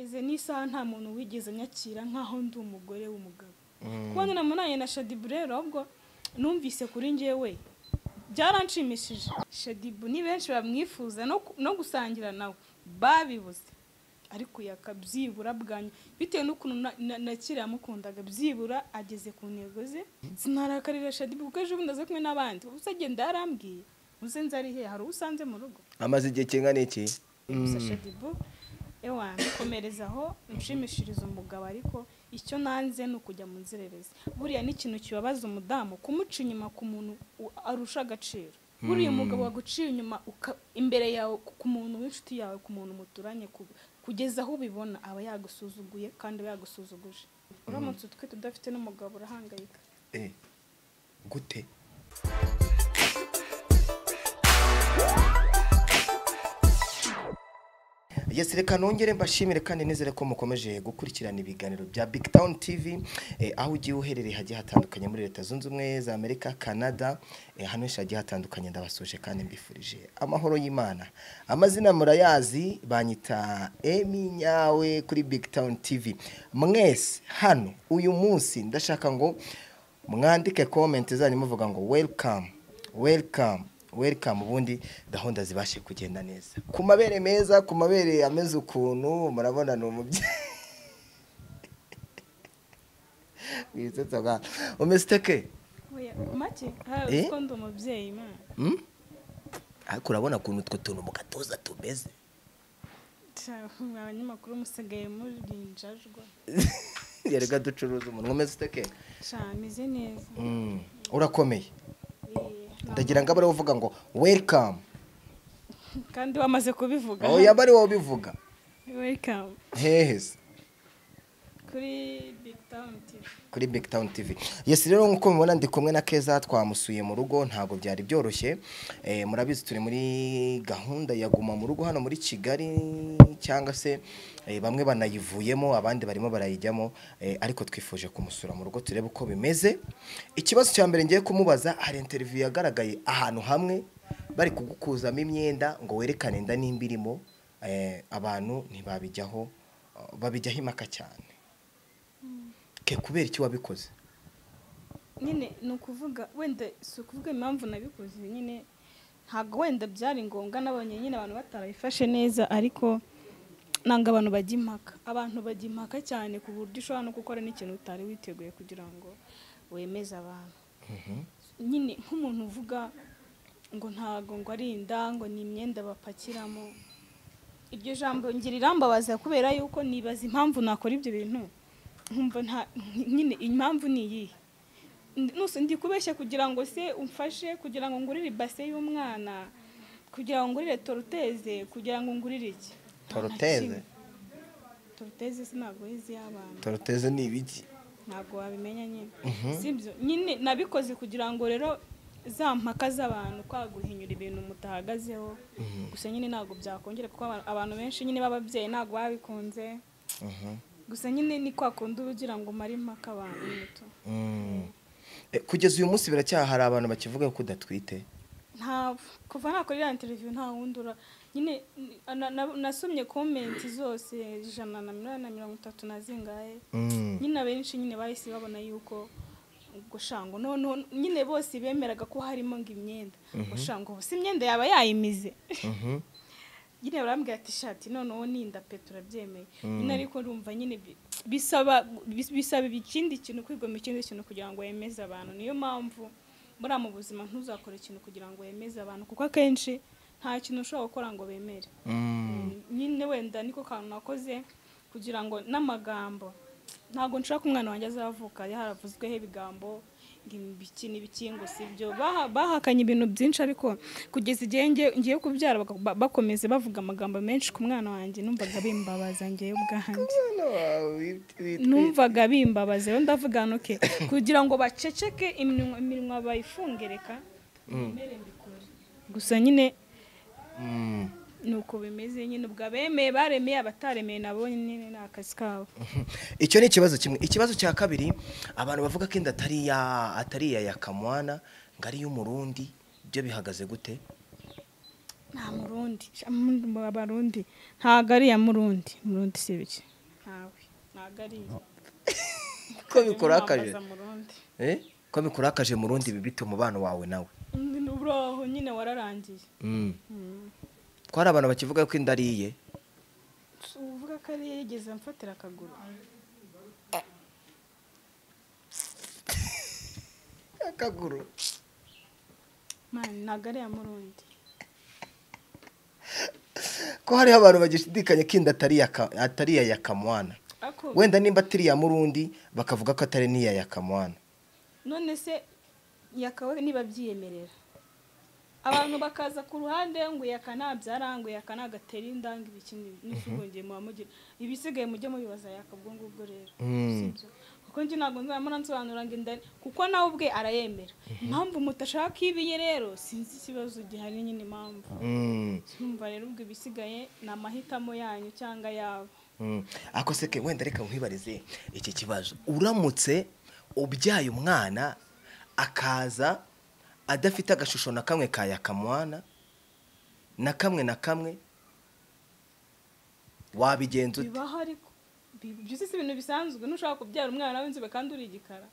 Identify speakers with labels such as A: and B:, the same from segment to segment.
A: Kugeze n'isaha nta muntu wigeze anyakira nkaho ndi umugore w'umugabo. Kubona namunanye na Shaddy rero ahubwo numvise kuri njyewe byaranshimishije. Shaddy ni benshi bamwifuza no gusangira nawe babibuze, ariko yakabyibura bwanyu bitewe n'ukuntu na kera yamukundaga, byibura ageze ku ntego ze. Sinarakarira Shaddy kuko ejo bundi aza kumwe n'abandi, ubusa agenda yarambwiye uze nzari he, hari usanze mu rugo
B: amaze igihe kingana iki.
A: Gusa Shaddy ewa komereza aho nshimishiriza umugabo, ariko icyo nanze ni ukujya mu nzererezi. Buriya ni ikintu kibabaza umudamu kumuca inyuma ku muntu arusha agaciro. Buriya umugabo waguciye inyuma imbere yawe ku muntu w'inshuti yawe, ku muntu muturanye, kugeza aho ubibona aba yagusuzuguye kandi aba yagusuzuguje. Uramutse utwite udafite n'umugabo urahangayika.
B: Gute? Yes, reka nongere mbashimire kandi nizere ko mukomeje gukurikirana ibiganiro bya Big Town TV, aho ugiye uherereye hagiye hatandukanye muri Leta Zunze Ubumwe za Amerika, Canada, hano henshi hagiye hatandukanye. Ndabasuje kandi mbifurije amahoro y'Imana. Amazina murayazi, banyita Emi Nyawe kuri Big Town TV. Mwese hano uyu munsi ndashaka ngo mwandike comment zanyu muvuga ngo welcome, welcome, welcome, ubundi gahunda zibashe kugenda neza. Ku mabere meza, ku mabere ameze ukuntu murabona ni umubyeyi wisetsa umesteke.
A: Oya make ha uko ndi umubyeyi ma.
B: Ariko urabona ukuntu utwo tuntu mu gatuza tumeze.
A: Abanyamakuru musigaye murinjajwa.
B: Yerega ducuruza umuntu umesteke.
A: Cha meze neza.
B: Urakomeye. Ndagira ngo abari uvuga ngo welcome
A: kandi wamaze kubivuga.
B: Oya bari wowe bivuga
A: welcome
B: hehe
A: kuri Big Town TV.
B: Kuri Big Town TV. Yes, rero nkuko mubona ndi kumwe na Keza, twamusuye mu rugo, ntago byari byoroshye. Murabizi turi muri gahunda ya guma mu rugo hano muri Kigali, cyangwa se bamwe banayivuyemo abandi barimo barayijyamo, ariko twifuje kumusura mu rugo turebe uko bimeze. Ikibazo cya mbere ngiye kumubaza, hari interview yagaragaye ahantu hamwe bari kugukuzamo imyenda ngo werekane inda nimba irimo, abantu ntibabijyaho, babijyaho impaka cyane. Ke kubera iki wabikoze?
A: Nyine ni ukuvuga wenda si ukuvuga impamvu nabikoze, nyine ntabwo wenda byari ngombwa, nabonye nyine abantu batarabifashe neza, ariko nanga abantu bajya impaka. Abantu bajya impaka cyane ku buryo ushobora no gukora n'ikintu utari witeguye kugira ngo wemeze abantu. Nyine nk'umuntu uvuga ngo ntago ngo ari inda, ngo ni imyenda bapakiramo, iryo jambo ngira irambabaza kubera yuko nibaza impamvu nakora ibyo bintu. Nkumva nta nyine impamvu ni iyihe. Nuse ndi kubeshya kugira ngo se umfashe, kugira ngo ngurire ibase y'umwana, kugira ngo ngurire toruteze, kugira ngo ngurire iki?
B: Toruteze?
A: Toruteze sinago izi y'abana.
B: Toruteze ni ibiki?
A: Ntago wabimenya nyine. Sibyo nyine nabikoze kugira ngo rero za mpaka z'abantu kwaguhinyura ibintu mutahagazeho. Gusa nyine ntago byakongera kuko abantu benshi nyine b'ababyeyi ntago babikunze. Gusa nyine ni kwa kundi ugira ngo mari mpaka abantu muto.
B: Kugeza uyu munsi biracyahari abantu bakivuga ko udatwite?
A: Nta kuva nakora interview nta wundura nyine, nasomye comment zose 130 na zingahe. Nyine abenshi nyine bahise babona yuko gushango none nyine bose bemeraga ko harimo ngo imyenda. Gushango bose imyenda yaba yayimize. Nyine barambwira ati shati noneho ninda pe turabyemeye. Nyine ariko ndumva nyine bisaba ikindi kintu, kwigoma ikindi kintu kugira ngo wemeze abantu. Niyo mpamvu muri mu buzima ntuzakora ikintu kugira ngo wemeze abantu, kuko akenshi nta kintu ushobora gukora ngo bemere. Nyine wenda niko kantu nakoze kugira ngo n'amagambo, ntago nshaka umwana wanjye azavuka yaravuzweho ibigambo ibiki n'ibiki ngo sibyo. Bahakanye ibintu byinshi, ariko kugeza igihe ngiye kubyara bakomeze bavuga amagambo menshi ku mwana wanjye, numvaga bimbabaza ngiye ubwanjye. Numvaga bimbabaza rero ndavuga ntuke kugira ngo baceceke iminwa bayifungereka mbere mbikore. Gusa nyine nuko bimeze nyine, ubwo abemeye baremeye, abataremeye nabo nyine ni akazi kabo.
B: Icyo ni ikibazo kimwe. Ikibazo cya kabiri, abantu bavuga ko inda atari iya Yakamwana ngo ari y'umurundi, byo bihagaze gute?
A: Nta Murundi, abarundi ntago ari iya Murundi. Murundi si biki, ntawe, ntago ari iye.
B: Ko bikurakaje? Ko bikurakaje Murundi bibita umubano wawe nawe?
A: Uraho nyine wararangiye.
B: Ko hari abantu bakivuga ko inda ari iye?
A: Uvuga ko ari iye yigeze amfatira akaguru.
B: Akaguru?
A: Man, ntago ari iya Murundi.
B: Ko hariho abantu bagishidikanya ko inda atari iya Yakamwana. Wenda nimba atari iya Murundi bakavuga ko atari n'iya Yakamwana.
A: None se Yakawe niba byiyemerera, abantu bakaza ku ruhande ngo Yaka ntabyara, ngo Yaka ntagatera inda, ngo ibiki n'isugongeye muba mugira ibisigaye mujye mubibaza Yaka ubwo ngubwo rero. Sibyo? Kuko njye ntabwo nzamara nsobanura ngo inda, kuko nawe ubwe arayemera. Impamvu mutashaka ibiye rero sinzi ikibazo gihari nyine impamvu. Sinumva rero ubwo ibisigaye ni amahitamo yanyu cyangwa yabo.
B: Ako seke wenda reka nkwibarize iki kibazo. Uramutse ubyaye umwana akaza adafite agashusho na kamwe ka Yakamwana na kamwe na kamwe, wabigenza ute?
A: Bibaho ariko byose si ibintu bisanzwe. Ntushobora kubyara umwana w'inzobe kandi uri igikara.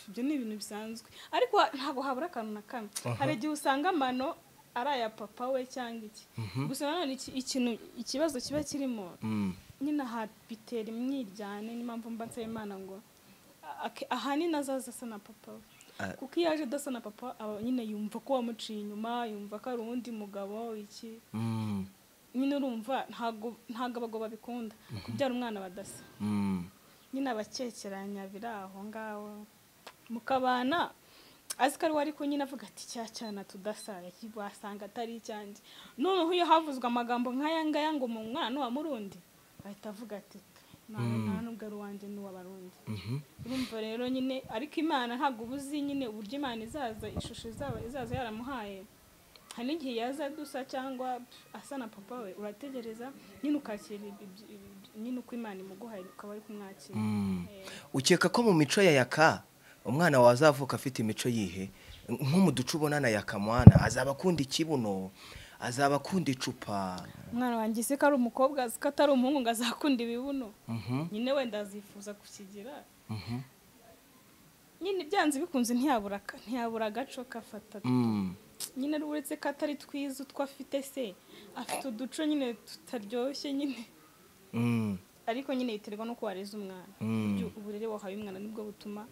A: Ibyo ni ibintu bisanzwe, ariko ntabwo habura akantu na kamwe. Hari igihe usanga amano ari aya papa we cyangwa iki. Gusa nanone ikintu ikibazo kiba kirimo nyine aha bitera imyiryane. N'impamvu mba nsaba Imana ngo ahanini azaza asa na papa we, kuko iyo aje adasa na papa aba nyine yumva ko wamuciye inyuma, yumva ko ari uwundi mugabo iki. Nyine urumva ntago abagabo babikunda kubyara umwana badasa. Nyine abakekeranya biri aho ngaho mukabana azi ko ari we, ariko nyine avuga ati cya cyana tudasa wasanga atari icyanjye. Noneho iyo havuzwe amagambo nk'aya ngaya ngo mu mwana wa Murundi, ahita avuga ati nta nubwo ari uwanjye n'uw'abarundi. Urumva rero nyine, ariko Imana ntabwo uba uzi nyine uburyo Imana izaza, ishusho izaza yaramuhaye. Hari n'igihe yaza dusa cyangwa asa na papa we, urategereza nyine ukakira nyine uko Imana imuguhaye ukaba ari kumwakira.
B: Ukeka ko mu mico ya Yaka umwana wazavuka afite imico yihe? Nko mu duce ubona na Yakamwana azaba akunda ikibuno, azaba akunda icupa.
A: Umwana wanjye se ko ari umukobwa, ko atari umuhungu ngo azakunda ibibuno. Nyine wenda azifuza kukigira. Nyine byanze bikunze ntiyabura agaco kafata. Nyine uretse ko atari twiza utwo afite se, afite uduco nyine tutaryoshye nyine. Ariko nyine biterwa n'uko wareze umwana. Uburere wahaye umwana nibwo butuma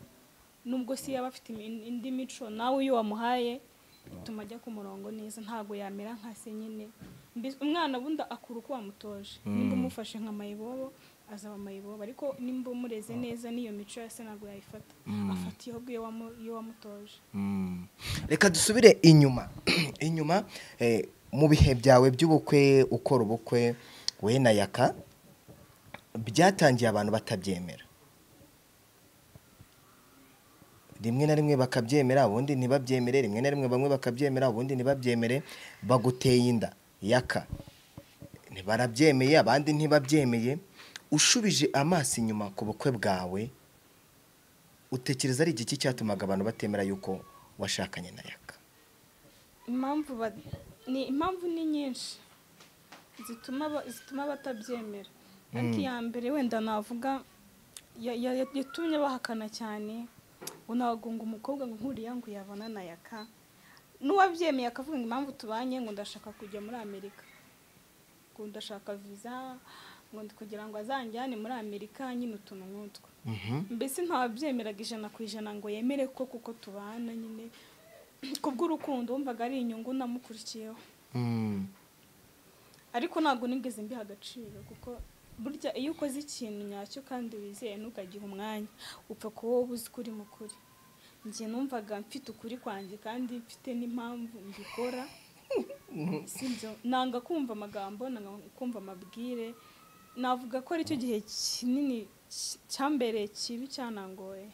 A: nubwo si yaba afite indi mico, nawe iyo wamuhaye bituma ajya ku murongo neza, ntago yamera nka se nyine. Umwana bundi akura uko wamutoje. Nimba umufashe nka mayibobo azaba mayibobo, ariko nimba umureze neza n'iyo mico ya se ntabwo yayifata. Afata iyo iyo wamutoje.
B: Reka dusubire inyuma. Inyuma mu bihe byawe by'ubukwe, ukora ubukwe we na Yaka, byatangiye abantu batabyemera. Rimwe na rimwe bakabyemera, ubundi ntibabyemere, rimwe na rimwe bamwe bakabyemera, ubundi ntibabyemere. Baguteye inda Yaka, ntibarabyemeye, abandi ntibabyemeye. Ushubije amaso inyuma ku bukwe bwawe, utekereza ari igiki cyatumaga abantu batemera yuko washakanye na Yaka?
A: Impamvu ni nyinshi zituma batabyemera. Ariko iya mbere wenda navuga yatumye bahakana cyane, ngo ntabwo ngo umukobwa ngo nkuriya ngo yabona na Yaka. N'uwabyemeye akavuga ngo impamvu tubanye ngo ndashaka kujya muri Amerika, ngo ndashaka visa, ngo kugira ngo azanjyane muri Amerika, nyine utuntu nk'utwo. Mbese ntawabyemeraga 100% ngo yemere ko kuko tubana nyine kubw'urukundo, wumvaga ari inyungu namukurikiyeho. Ariko ntabwo nigeze mbiha agaciro, kuko burya iyo ukoze ikintu nyacyo kandi wizeye ntukagihe umwanya, upfa kuba wowe uzi ko uri mukuri. Njye numvaga mfite ukuri kwanjye kandi mfite n'impamvu mbikora. Sibyo, nanga kumva amagambo, nanga kumva amabwire. Navuga ko ari cyo gihe kinini cyambere kibi cyanangoye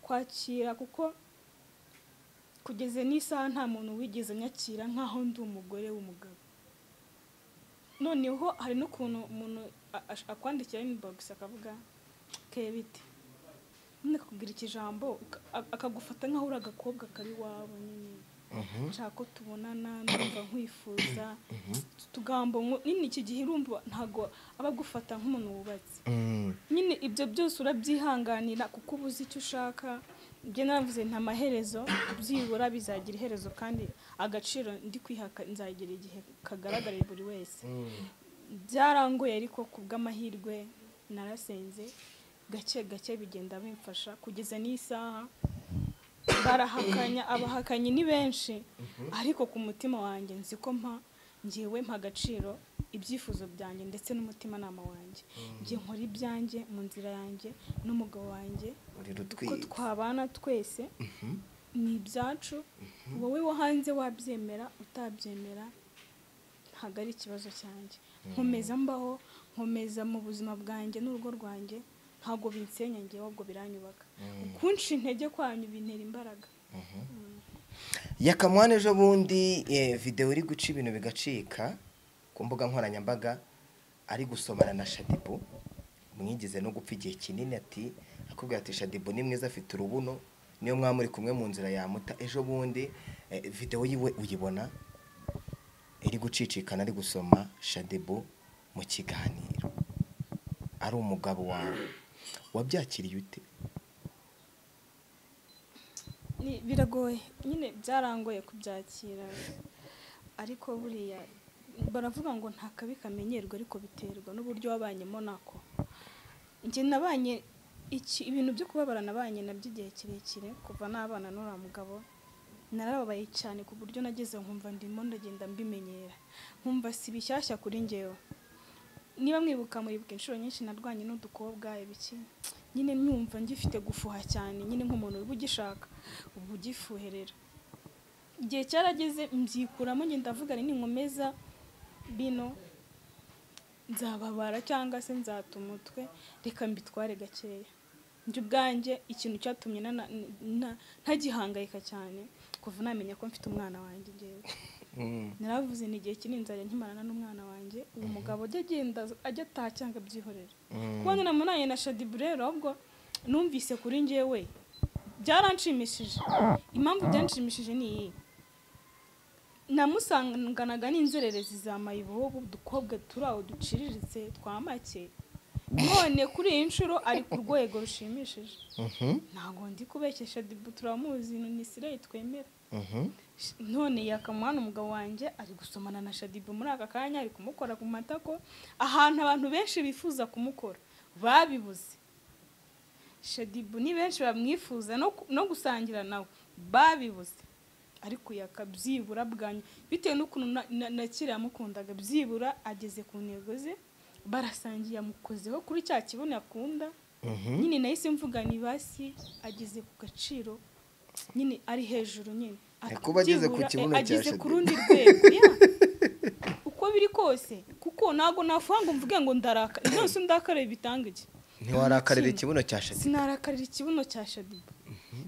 A: kwakira, kuko kugeze n'isaha nta muntu wigeze anyakira nkaho ndi umugore w'umugabo. Noneho hari n'ukuntu umuntu akwandikira inbox akavuga kebite, none akakubwira ikijambo akagufata nkaho uri agakobwa kari wabo nyine. Nshaka ko tubonana, ndumva nkwifuza. Utugambo nyine iki gihe urumva ntago aba agufata nk'umuntu wubatse. Nyine ibyo byose urabyihanganira kuko uba uzi icyo ushaka. Njye navuze nta maherezo, byibura bizagira iherezo kandi agaciro ndi kwihaka nzagira igihe kagaragarira buri wese. Byarangoye ariko ku bw'amahirwe narasenze gake gake bigenda bimfasha kugeza n'isaha. Barahakanya, abahakanyi ni benshi, ariko ku mutima wanjye nzi ko ngewe mpa agaciro ibyifuzo byanjye ndetse n'umutimanama wanjye. Njye nkora ibyanjye mu nzira yanjye n'umugabo wanjye, uko twabana twese ni ibyacu. Wowe wo hanze wabyemera utabyemera ntabwo ari ikibazo cyanjye. Nkomeza mbaho, nkomeza mu buzima bwanjye n'urugo rwanjye, ntabwo binsenya ngewe, ahubwo biranyubaka. Kunshi intege kwanyu bintera imbaraga.
B: Yakamwana ejo bundi video iri guca ibintu bigacika ku mbuga nkoranyambaga ari gusomana na Shadibu, mwigize no gupfa igihe kinini, ati akubwira ati Shadibu ni mwiza afite urubuno, niyo mwamuri kumwe mu nzira yamuta. Ejo bundi video yiwe uyibona iri gucicikana ari gusoma Shadibu mu kiganiro, ari umugabo wawe. Wabyakiriye ute?
A: Biragoye nyine, byarangoye kubyakira, ariko buriya baravuga ngo nta kabi kamenyerwa, ariko biterwa n'uburyo wabanyemo nako. Njye nabanye ibintu byo kubabara nabanye nabyo igihe kirekire, kuva nabana n'uriya mugabo narababaye cyane ku buryo nageze nkumva ndimo ndagenda mbimenyera, nkumva si bishyashya kuri njyewe. Niba mwibuka muribuka inshuro nyinshi narwanye n'udukobwa ibiki, nyine nyumva ngifite gufuha cyane, nyine nk'umuntu uba ugishaka uba ugifuherera. Igihe cyarageze mbyikuramo, njye ndavuga nti ninkomeza bino nzababara cyangwa se nzata umutwe, reka mbitware gakeya. Njye ubwanjye ikintu cyatumye ntagihangayika cyane kuva namenya ko mfite umwana wanjye ngewe. Naravuze ni igihe kinini nzajya nkimarana n'umwana wanjye, uwo mugabo ajya agenda ajya ataha cyangwa abyihorera. Kubona namunanye na Shadibu rero, ahubwo numvise kuri njyewe byaranshimishije. Impamvu byanshimishije ni iyi: namusanganaga n'inzererezi za mayibobo, udukobwa turi aho duciriritse twa make, none kuri iyi nshuro ari ku rwego rushimishije. Ntabwo ndi kubeshya, Shadibu turamuzi, ni Sireyi twemera. None yakamwana umugabo wanjye ari gusomana na Shadibu muri aka kanya, ari kumukora ku matako, ahantu abantu benshi bifuza kumukora babibuze. Shadibu ni benshi bamwifuza no gusangira nawe babibuze, ariko yakabyibura bwanyu bitewe n'ukuntu na kera yamukundaga, byibura ageze ku ntego ze, barasangiye, amukozeho kuri cya kibuno akunda. Nyine nahise mvuga ni basi ageze ku gaciro, nyine ari hejuru, nyine
B: kuba ageze ku kibuno cya
A: ageze
B: Shadibu
A: ku rundi rwego. Uko biri kose, kuko ntago nafuha ngo mvuge ngo ndaraka, nose ndakareba bitanga iki?
B: Ntiwarakarira ikibuno cya Shadibu?
A: Sinarakarira ikibuno cya Shadibu,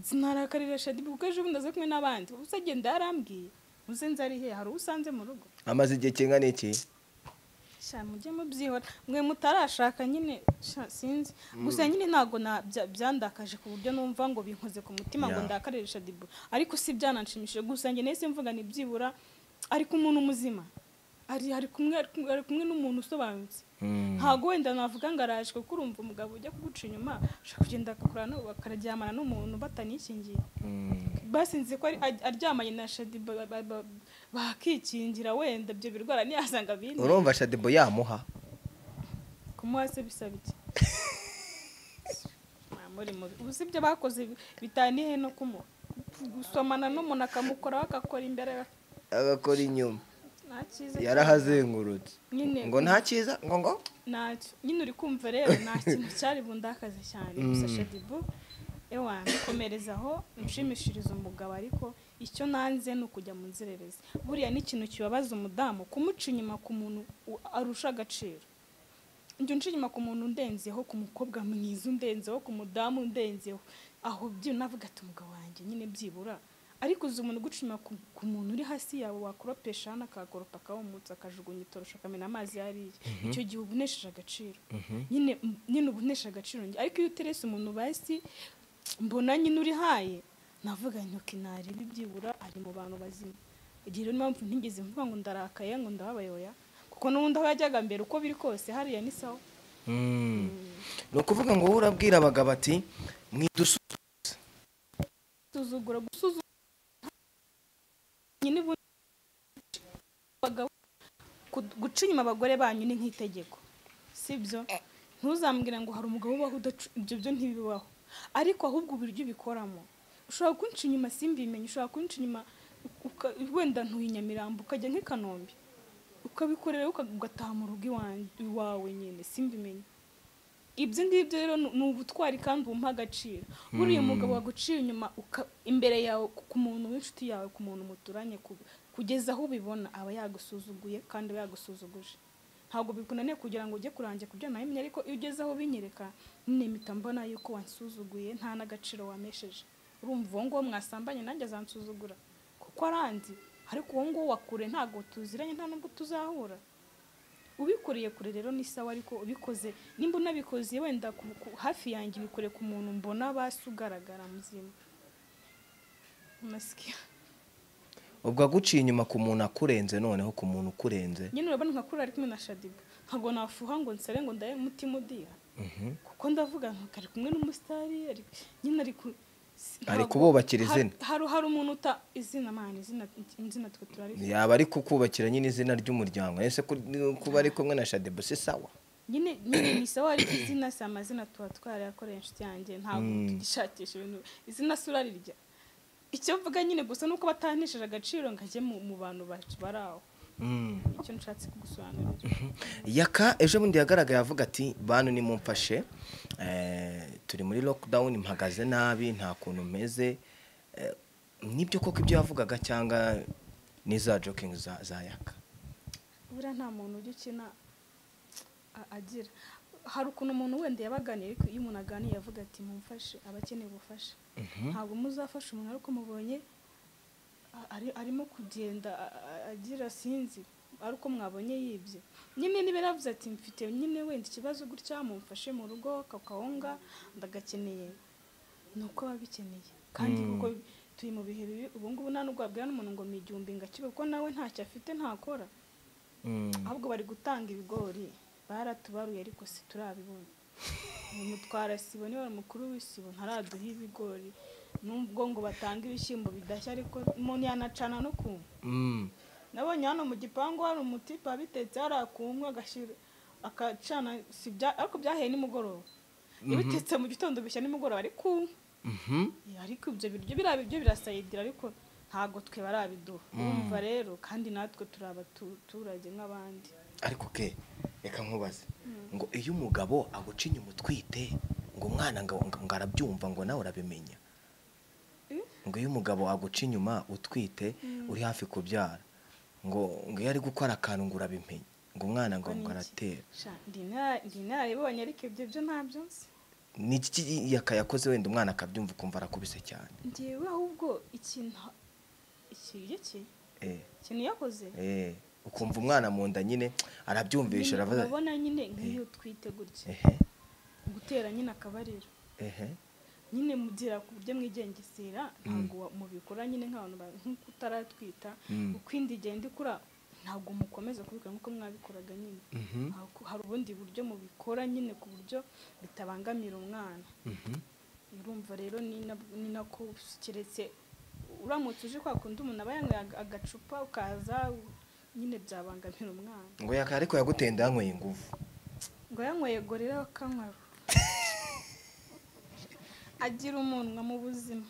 A: sinarakarira Shadibu kuko ejo bundi aza kumwe n'abandi. Ubusa agenda yarambwiye uze nzari he, hari usanze mu rugo.
B: Amaze igihe kingana iki?
A: Sha mujye mubyihora mwe mutarashaka nyine, sinzi. Gusa nyine ntago byandakaje ku buryo numva ngo binkoze ku mutima ngo ndakarira Shadibu, ariko si byananshimishije. Gusa njye nahise mvuga ni byibura ariko umuntu muzima ari kumwe n'umuntu usobanutse. Ntago wenda navuga ngo araje, kuko urumva umugabo ujya kuguca inyuma ashaka kugenda akakorana bakaryamana n'umuntu batanikingiye. Basinze ko aryamanye na Shadibu bakikingira, wenda ibyo birwara ntiyasanga bindi.
B: Urumva Shadibu yamuha?
A: Kumuha se bisaba iki? Muri mubi. Ubu si ibyo bakoze bitaniye no kumuha, gusomana n'umuntu akamukoraho akakora imbere
B: agakora inyuma, yarahazengurutse ngo nta cyiza ngo ngo
A: ntacyo. Nyine uri kumva rero nta kintu cyari bundakaze cyane. Gusa Shadibu ewa nkomereza aho nshimishiriza umugabo, ariko icyo nanze ni ukujya mu nzererezi. Buriya ni ikintu kibabaza umudamu kumuca inyuma ku muntu arusha agaciro. Njye nca inyuma ku muntu undenzeho, ku mukobwa mwiza undenzeho, ku mudamu undenzeho, aho byo navuga ati umugabo wanjye nyine byibura. Ariko uzi umuntu guca inyuma ku muntu uri hasi yawe, wakoropesha hano akagoropa akawumutsa akajugunya itorosho akamena amazi yariye, icyo gihe uba unesheje agaciro. Nyine uba unesheje agaciro. Ariko iyo uterese umuntu basi mbona nyine uri haye, Navuga nti nareba ibyibura ari mu bantu bazima. Igihe rero impamvu ntigeze mvuga ngo ndarakaye ngo ndababaye, oya, kuko n'ubundi aho yajyaga mbere uko biri kose hariya ni sawa.
B: Ni ukuvuga ngo wowe urabwira abagabo ati
A: mwidusuzugura, gusuzugura nyine abagabo, guca inyuma abagore banyu ni nk'itegeko, sibyo? Ntuzambwira ngo hari umugabo ubaho ibyo byo ntibibaho, ariko ahubwo uburyo ubikoramo ushobora kunca inyuma simbimenye, ushobora kunca inyuma wenda ntuye i Nyamirambo ukajya nk'i Kanombe ukabikorera ugataha mu rugo iwawe nyine simbimenye. Ibyo ngibyo rero ni ubutwari kandi bumpa agaciro. Buriya umugabo waguciye inyuma imbere yawe ku muntu w'inshuti yawe, ku muntu muturanye, kugeza aho ubibona aba yagusuzuguye kandi aba yagusuzuguje. Ntabwo bikunaniye kugira ngo ujye kurangira kubyo namenye, ariko iyo ugeze aho binyereka nyine mpita mbona yuko wansuzuguye nta n'agaciro wamesheje. Urumva uwo nguwo mwasambanye nanjye azansuzugura kuko aranzi, ariko uwo nguwo wa kure ntabwo tuziranye, nta nubwo tuzahura. Ubikoreye kure rero ni sawa, ariko ubikoze nimba unabikoze wenda hafi yanjye ubikore ku muntu mbona basi ugaragara muzima. Unasikia?
B: Ubwo aguciye inyuma ku muntu akurenze, noneho ku muntu ukurenze
A: nyine urabona nka kuri ari kumwe na Shadiba, ntabwo nafuha ngo nsare ngo ndaye umutima udiha, kuko ndavuga nka ari kumwe n'umusitari, nyine ari
B: ari kububakira izina.
A: Hari umuntu uta izina mani, izina twe turari
B: yaba ari kukubakira nyine izina ry'umuryango. Ese kuba ari kumwe na Shadiba si sawa?
A: Nyine ni sawa, ariko izina si amazina tuba twarayakoreye inshuti yanjye, ntabwo tugishakisha ibintu izina si urarirya. Icyo mvuga nyine gusa nuko batanisheje agaciro ngajye mu bantu bari aho. Icyo nshatse kugusobanurira.
B: Yaka ejo bundi yagaragaye avuga ati bantu nimumfashe, turi muri lockdown, mpagaze nabi, nta kuntu meze. Nibyo koko ibyo yavugaga cyangwa ni za joking za Yaka?
A: Buriya nta muntu ujya ukina agira. Hari ukuntu umuntu wenda yabaganiye, ariko iyo umuntu aganiye avuga ati mumfashe, aba akeneye ubufasha. Ntabwo muzafasha umuntu ariko mubonye arimo kugenda agira sinzi, ariko mwabonye yibye nyine. Niba yaravuze ati mfite nyine wenda ikibazo gutya, mumfashe mu rugo kakawunga ndagakeneye, ni uko aba abikeneye. Kandi kuko turi mu bihe bibi ubu ngubu, nta nubwo wabwira n'umuntu ngo ni 1000 ngakibe, kuko nawe ntacyo afite, ntakora. Ahubwo bari gutanga ibigori baratubaruye ariko si turabibona. Umutwara sibo niwe mukuru w'isibo ntaraduha ibigori, nubwo ngo batanga ibishyimbo bidashya, ariko umuntu yanacana no kunywa. Nabonye hano mu gipangu hari umutipe abitetse hari akunywa agashira akacana, si bya ariko byaheye nimugoroba, ibitetse mu gitondo bishya nimugoroba ari kunywa. Ariko ibyo biryo birabibyo birasayidira, ariko ntabwo twe barabiduha. Urumva rero kandi natwe turi abaturage nk'abandi.
B: Ariko ke reka nkubaze ngo iyo umugabo aguca inyuma utwite ngo umwana ngo arabyumva ngo nawe urabimenya? Ngo iyo umugabo aguca inyuma utwite uri hafi kubyara ngo iyo ari gukora akantu ngo urabimenya, ngo umwana ngo aratera.
A: Ndi narabibonye ariko ibyo byo ntabyo nzi.
B: Ni iki yakoze wenda umwana akabyumva ukumva arakubise cyane?
A: Njyewe ahubwo ikintu ikintu yakoze
B: ukumva umwana mu nda nyine arabyumvisha, aravuga.
A: Urabona nyine nk'iyo utwite gutya gutera nyine akabariro nyine mugira ku buryo mwigengesera, ntabwo mubikora nyine nk'abantu nk'uko utaratwita, uko inda igenda ikura ntabwo mukomeza kubikora nk'uko mwabikoraga nyine. Hari ubundi buryo mubikora nyine ku buryo bitabangamira umwana. Urumva rero ni nako keretse uramutse uje kwa kundi umuntu aba yanyweye agacupa ukaza nyine byabangamira umwana.
B: Ngo Yaka ariko yagutenda yanyweye ingufu.
A: Ngo yanyweye gorira akanywa. Agira umunwa mu buzima.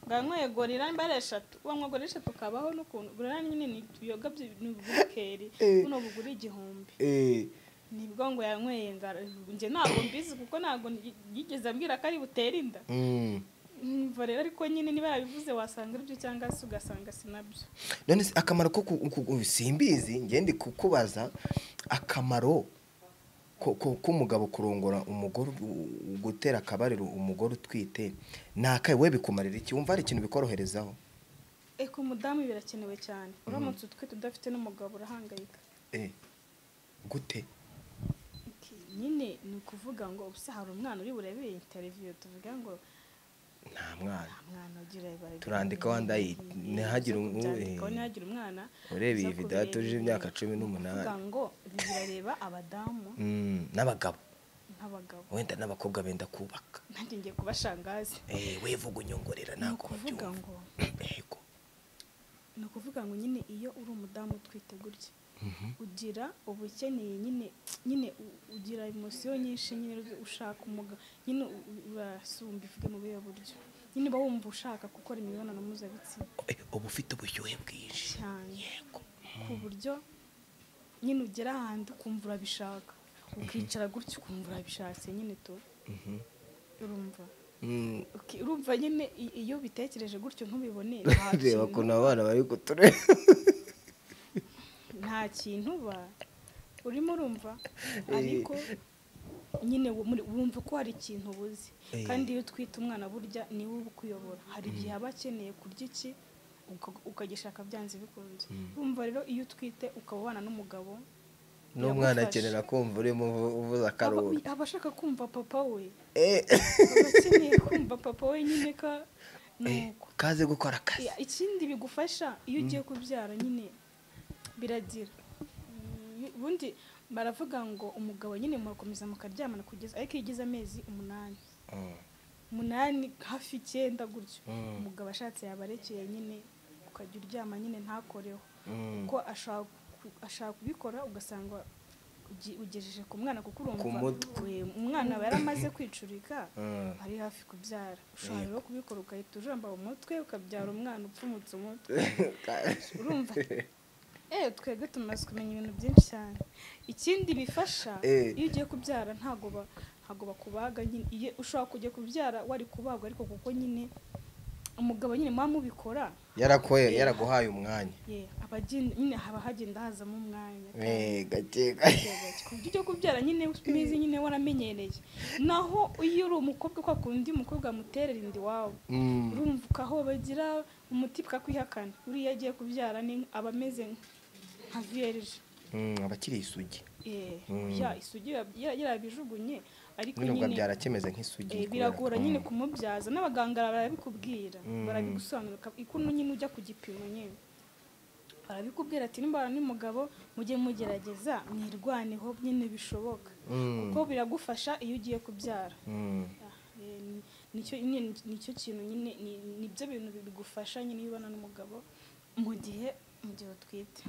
A: Ngo yanyweye gorira imbare 3, wanywa gorira 3 kabaho n'ukuntu. Gorira nyine ni tuyoga by'ubukeri, buno bugura 1000. Nibwo ngo yanyweye ngara nje ntabwo mbizi kuko ntabwo yigeze ambwira ko ari butere inda. Mva rero ariko nyine niba yabivuze wasanga aribyo cyangwa se ugasanga sinabyo.
B: None se akamaro ko simbizi ngende kukubaza akamaro k'umugabo kurongora umugore gutera akabariro umugore utwite nakaye we bikumarira iki? Wumva ari ikintu bikoroherezaho?
A: Eko mudamu birakenewe cyane. Uramutse utwite udafite n'umugabo urahangayika.
B: Gute?
A: Nyine ni ukuvuga ngo ubuse hari umwana uri burebe interview tuvuga ngo
B: Nta mwana.
A: Nta mwana ugira ibara.
B: Turandika wandayi ntihagire
A: ntihagire umwana
B: ureba iyi video atuje imyaka 18.
A: Kuvuga ngo ibi birareba abadamu
B: n'abagabo.
A: N'abagabo.
B: Wenda n'abakobwa benda kubaka.
A: Nanjye ngiye kubashangaza.
B: Wevuga unyongorera nako
A: babyumva. Yego. Ni ukuvuga ngo nyine iyo uri umudamu utwite gutya ugira ubukeneye nyine ugira emotion nyinshi nyine ushaka umugabo nyine urasumba ivuge mu bihe buryo nyine uba wumva ushaka gukora imibonano mpuzabitsina
B: uba ufite ubushyuhe bwinshi
A: cyane. Yego. Ku buryo nyine ugera ahantu ukumva urabishaka ukicara gutya ukumva urabishatse nyine to urumva urumva nyine iyo bitekereje gutyo ntubibone.
B: Reba ukuntu abana bari kutureba
A: nta kintu ba urimo urumva ariko nyine wumva ko hari ikintu ubuze. Kandi iyo utwite umwana burya niwe ukuyobora hari igihe aba akeneye kurya iki ukagishaka byanze bikunze. Urumva rero iyo utwite ukaba ubana n'umugabo
B: n'umwana akenera kumva urimo uvuza akaruru
A: aba ashaka kumva papa we aba akeneye kumva papa we nyine ka nuko
B: kaze gukora akazi.
A: Ikindi bigufasha iyo ugiye kubyara nyine biragira ubundi baravuga ngo umugabo nyine murakomeza mukaryamana kugeza ariko iyo ugize amezi 8 hafi 9 gutyo umugabo ashatse yabarekeye nyine ukajya uryama nyine ntakoreho kuko ashaka kubikora ugasanga ugejeje ku mwana kuko urumva umwana aba yaramaze kwicurika ari hafi kubyara ushobora rero kubikora ugahita ujomba umutwe ukabyara umwana upfumutse umutwe urumva twebwe tumaze kumenya ibintu byinshi cyane. Ikindi bifasha iyo ugiye kubyara ntago bakubaga nyine ushobora kujya kubyara wari kubagwa ariko kuko nyine umugabo nyine muba mubikora
B: yaraguhaye umwanya
A: nyine haba hagenda hazamo umwanya
B: gake gake
A: ku buryo ujya kubyara nyine umeze nyine waramenyereye. Naho iyo uri umukobwa kwa kundi umukobwa amuterera inda iwabo urumva ukaho bagira umuti bakakwihakana uriya agiye kubyara ni aba ameze nka vierge
B: abakiri isugi
A: ya isugi yarabijugunye ariko nyine
B: byara kimeze nk'isugi
A: biragora nyine kumubyaza n'abaganga barabikubwira barabigusobanura ikuno nyine ujya ku gipimo nyine barabikubwira ati nimba ni mugabo mujye mugerageza mwirwaneho nyine bishoboka kuko biragufasha iyo ugiye kubyara. Nicyo kintu nyine nibyo bintu bigufasha nyine iyo ubana n'umugabo mu gihe utwite.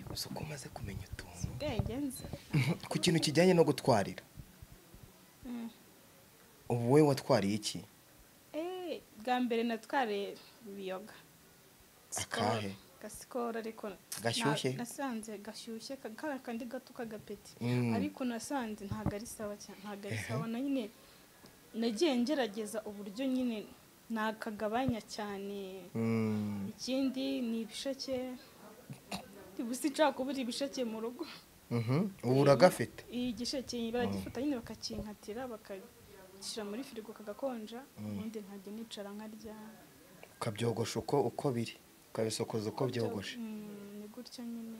B: Gusa uko umaze kumenya utuntu ku kintu kijyanye no gutwarira ubu wowe watwariye iki?
A: Bwa mbere natwariye ibiyoga
B: akahe
A: gasikora ariko
B: gashyushye
A: nasanze gashyushye kandi gato kagapeti ariko nasanze ntago ari sawa cyane ntago ari sawa na nyine nagiye ngerageza uburyo nyine nakagabanya cyane. Ikindi ni ibisheke ubu nshaka kubura ibisheke mu rugo.
B: Ubu uragafite
A: igisheke baragifata nyine bakakinkatira bakagishyira muri firigo kagakonja ubundi nkajya nicara nkarya
B: ukabyogosha uko biri ukabisokoza uko byogoshe
A: ni gutya nyine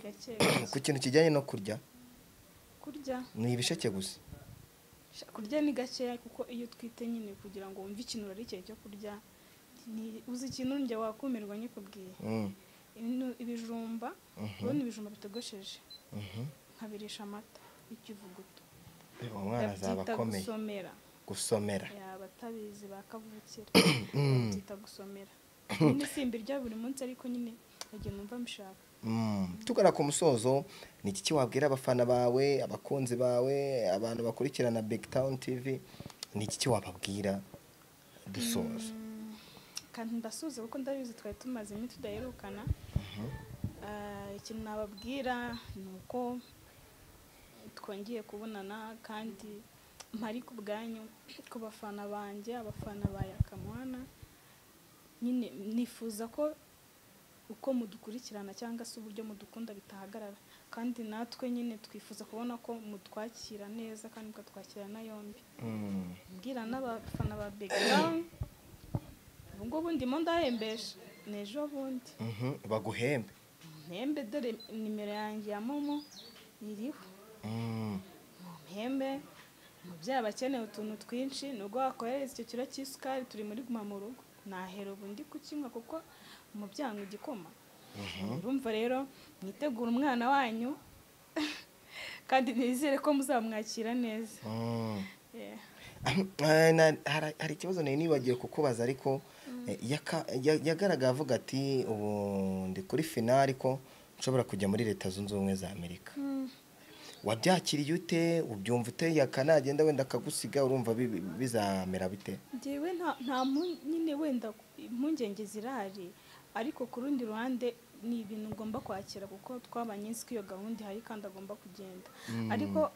A: gake.
B: Ku kintu kijyanye no kurya ni ibisheke gusa
A: kurya ni gakeya kuko iyo utwite nyine kugira ngo wumve ikintu urarikiye cyo kurya uzi ikintu njye wakumirwa nyikubwiye ibijumba ubona ibijumba bitogosheje nkabirisha amata y'ikivuguto
B: umwana azaba akomeye gusomera
A: yaba atabizi bakavukira byita gusomera nyine simbirya buri munsi ariko nyine agiye numva mbishaka.
B: Tugana ku musozo ni iki wabwira abafana bawe abakunzi bawe abantu bakurikirana Big Town TV ni iki wababwira dusoza?
A: Kandi ndasoza kuko ndabizi twari tumaze iminsi tudaherukana. Ikintu nababwira ni uko twongeye kubonana kandi mpari ku bwanyu ku bafana banjye abafana ba Yakamwana nyine nifuza ko uko mudukurikirana cyangwa se uburyo mudukunda bitahagarara kandi natwe nyine twifuza kubona ko mutwakira neza kandi mukatwakira na yombi. Mbwira n'abafana ba Big Town ubu ngubu ndimo ndahembesha n'ejo bundi
B: baguhembe
A: mpembe dore nimero yanjye ya momo iriho mumpembe Umubyeyi aba akeneye utuntu twinshi, nubwo wakohereza icyo kiro cy'isukari turi muri guma mu rugo, nahera ubu ndi kukinywa kuko umubyeyi anywa igikoma. Urumva rero mwitegura umwana wanyu kandi nizere ko muzamwakira neza.
B: Hari ikibazo nari nibagiwe kukubaza, ariko yagaragaye avuga ati ubu ndi kuri finale ko nshobora kujya muri Leta Zunze Ubumwe za Amerika. Wabyakiriye ute? Ubyumva ute? Yakanagenda wenda akagusiga, urumva bizamera bite?
A: Njyewe nta nyine wenda impungenge zirahari, ariko ku rundi ruhande ni ibintu ngomba kwakira kuko twabanye nzi ko iyo gahunda ihari kandi agomba kugenda. Ariko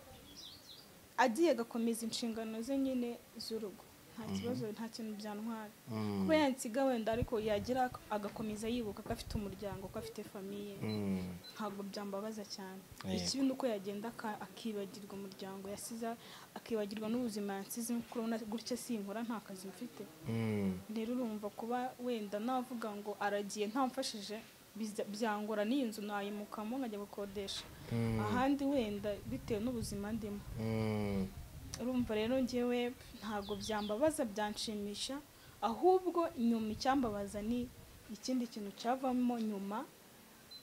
A: agiye agakomeza inshingano ze nyine z'urugo, nta kibazo, nta kintu byantwara. Kuba yansiga wenda, ariko yagira agakomeza yibuka ko afite umuryango, ko afite famiye, ntabwo byambabaza cyane. Ikibi ni uko yagenda akibagirwa umuryango yasize, akibagirwa n'ubuzima yansize. Urabona gutya sinkora, nta kazi mfite. Rero urumva kuba wenda navuga ngo aragiye ntamfashije byangora, n'iyi nzu nayimukamo nkajya gukodesha ahandi wenda bitewe n'ubuzima ndimo. Urumva rero njyewe ntabwo byambabaza, byanshimisha, ahubwo nyuma icyambabaza ni ikindi kintu cyavamo nyuma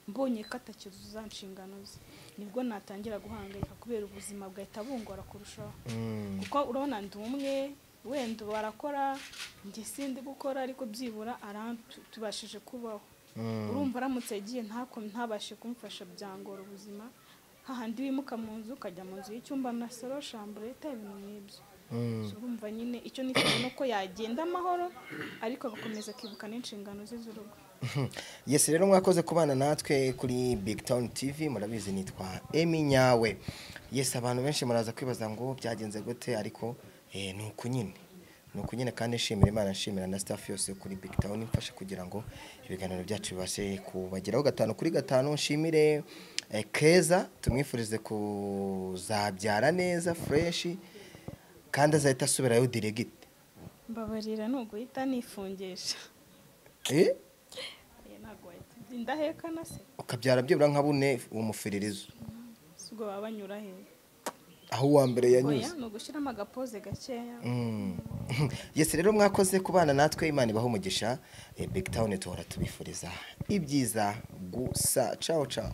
A: mbonye ko atakizuza inshingano ze, nibwo natangira guhangayika kubera ubuzima bwahita bungora kurushaho. Kuko urabona ndi umwe, wenda barakora njye sindi gukora, ariko byibura tubashije kubaho. Urumva aramutse yagiye ntabashe kumfasha, byangora ubuzima. Hahandi wimuka mu nzu ukajya mu nzu y'icyumba na salo, chambrette, ibintu nk'ibyo. Urumva nyine icyo nifuza ni uko yagenda amahoro, ariko agakomeza akibuka n'inshingano ze z'urugo.
B: Yes, rero mwakoze kubana natwe kuri Big Town TV, murabizi nitwa Emmy Nyawe. Yes, abantu benshi muraza kwibaza ngo byagenze gute, ariko ni uku nyine. Ni uku nyine, kandi nshimira Imana, nshimira na staff yose kuri Big Town imfasha kugira ngo ibiganiro byacu bibashe kubageraho 5 kuri 5. Nshimire Keza, tumwifurize kuzabyara neza fresh, kandi azahita asubirayo direct.
A: Mbabarira nuguhita nifungisha. Ntabwo wahita indahekana se
B: ukabyara byibura nka bune umufiririzo.
A: Ubwo baba banyura he?
B: Aho uwa mbere yanyuze.
A: Ni ugushyiramo agapoze gakeya.
B: Yes, rero mwakoze kubana natwe, Imana ibahe umugisha. Big Town tuhora tubifuriza ibyiza gusa. Ciao ciao.